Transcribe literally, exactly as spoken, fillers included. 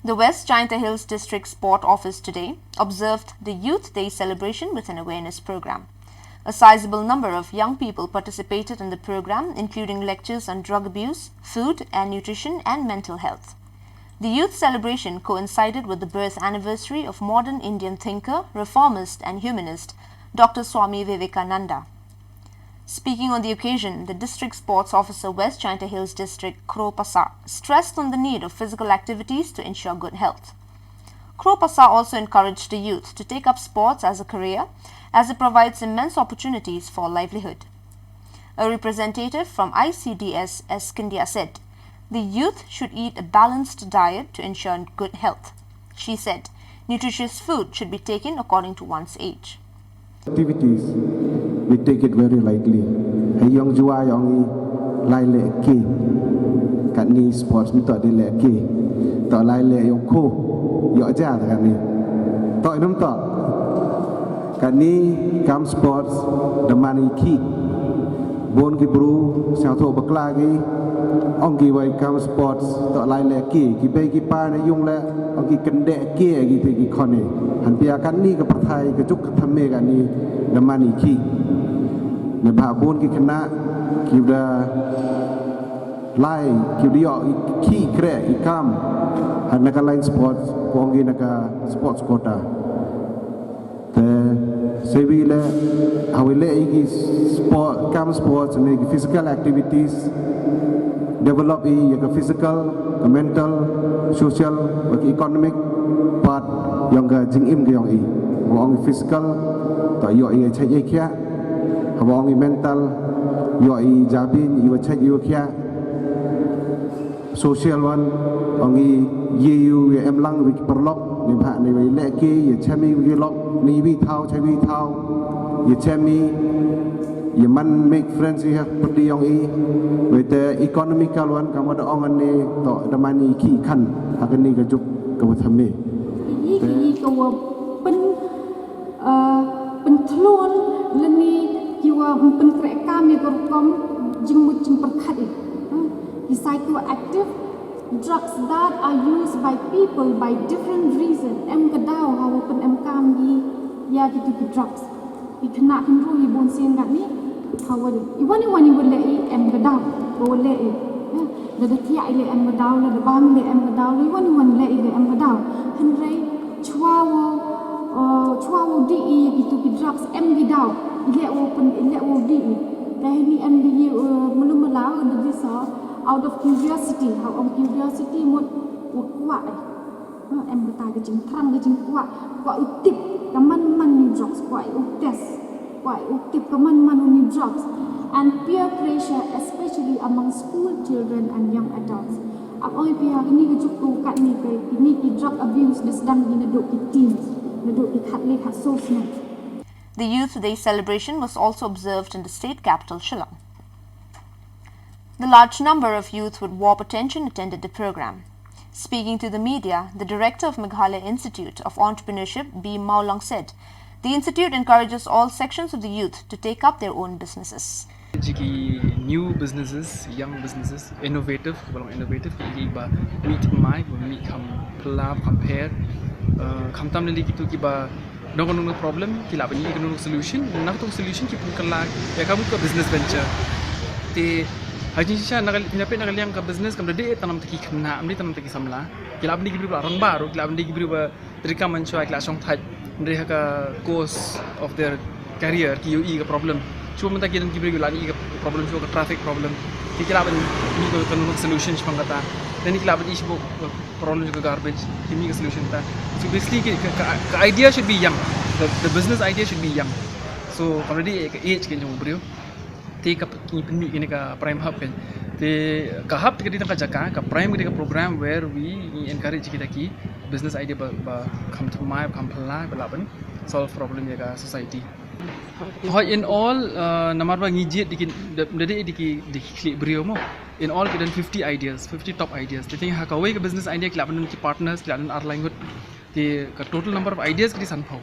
The West Jaintia Hills District Sport Office today observed the Youth Day celebration with an awareness program. A sizable number of young people participated in the program, including lectures on drug abuse, food and nutrition, and mental health. The youth celebration coincided with the birth anniversary of modern Indian thinker, reformist, and humanist Doctor Swami Vivekananda. Speaking on the occasion, the District Sports Officer, West Jaintia Hills District, Kro Pasar, stressed on the need of physical activities to ensure good health. Kro Pasar also encouraged the youth to take up sports as a career, as it provides immense opportunities for livelihood. A representative from I C D S, Scindia, said the youth should eat a balanced diet to ensure good health. She said nutritious food should be taken according to one's age. Activities, we take it very lightly. Hai ïong ju ai ïong i lai leh ki. Katni sports mynta dei leh ki. To lai leh ïong ko. Ïong ja katni. To inem to. Katni kam sports da man i ki. Bun ki bru sngewthuh bakla ki. Ong ki wei kam sports to lai leh ki. Ki bei ki pa na ïong leh ong ki kyndeh ki ki te ki khone. Hanpia katni ka pyrthei ka juk ka thymme katni da man i ki. Neibhah bun ki khynnah ki da lai ki da ïoh i ki kreh i kam. Ha na ka line sports ko ong ki na ka sports quota. Te sewi leh ha wi leh i ki sport, kam sports ne ki physical activities, develop i ïa ka physical, ka mental, social, wa ki economic part ïong ka jingim ka ïong i. Wa ong physical to ïoh i chait i khiah. Wa ong i mental ïoh i jabin i wa chait i wa khiah. Social wan ong i ïa ïa em lang wi ki paralok neibhah ne wi leh ki ïa chem i wi lok ne wi thaw chai wi thaw ïa chem i ïa man make friends ïa pyrdi ong i. Wi te economical wan kam wa da ong ne to da man i ki khan ha kani ka juk ka wa thymme. Ki ki ka wa pyn pynthlun lane ki wa pynkreh kam ïa ka rukom jingmut jingpyrkhat i. Ki psychoactive drugs that are used by people by different reason em ka daw ha wa pyn em kam ki ïa ki tu ki drugs. I khynnah khynru i bun sien kat ni ha wa i wan i wan i wa leh i em ka daw wa leh i. Da da thiah i leh em ka daw la da bang leh em ka daw la i wan i wan leh i leh em ka daw. Hynrei chwa wa chwa wa di i ki tu ki drugs em ki daw i leh wa pyn i leh wa di i. Te hini em di i melu melaw da di sa out of curiosity ha ong curiosity mut wa kwah i. Em kata ka jingthrang ka jingkwah kwah u tip ka man man ni drugs kwah u test. Kwah u tip ka man man u ni drugs and peer pressure especially among school children and young adults. Ap oi pia kini ka juk tu kat ni ke kini ki drug abuse da sedang di naduk ki teens naduk ki khat le khat so snem. The Youth Day celebration was also observed in the state capital Shillong. The large number of youth with war potential attended the program. Speaking to the media, the director of Meghalaya Institute of Entrepreneurship, B Mawlong, said the institute encourages all sections of the youth to take up their own businesses. Jiki new businesses, young businesses, innovative, ba long innovative, ki ba meet my, ba meet kam pla, kam pair, kam tam lili kitu ki ba Nong nong problem ki la bani ki nong solution, nong tong solution ki pun kala ya kamu ka business venture. Te hajin shisha na kali na pe na kali yang ka business kam dade tanam taki khna, amri tanam taki samla. Ki la bani ki bri ba rang baru, ki la bani ki bri ba trika manchwa ki la shong thaj. Ndri ha ka course of their career ki yo i ka problem. Chua mata ki dan ki bri la ni ka problem chua ka traffic problem. Ki la bani ni ka nong solution shpang kata. Dan ki la bani shibuk problem ka garbage, ki mih ka solution ta. So basically ka, ka, ka idea should be young. The, the business idea should be young. So already ka age ka jong briew. Te ka ngi pynmih kine ka prime hub kan. Te ka hub ka dei tang ka jaka, ka prime ka dei ka program where we encourage kita ki business idea ba, ba kham thymmai, kham phylla, ba lah ban solve problem ya ka society. Hoi in all, uh, namar ba ngi jied diki dade diki diki khlieh briew mo. In all ki don fifty ideas, fifty top ideas. Te ha kawei ka business idea ki lah ban ki partners, ki lah ban ar lai ngut. Te ka total number of ideas ki san phaw.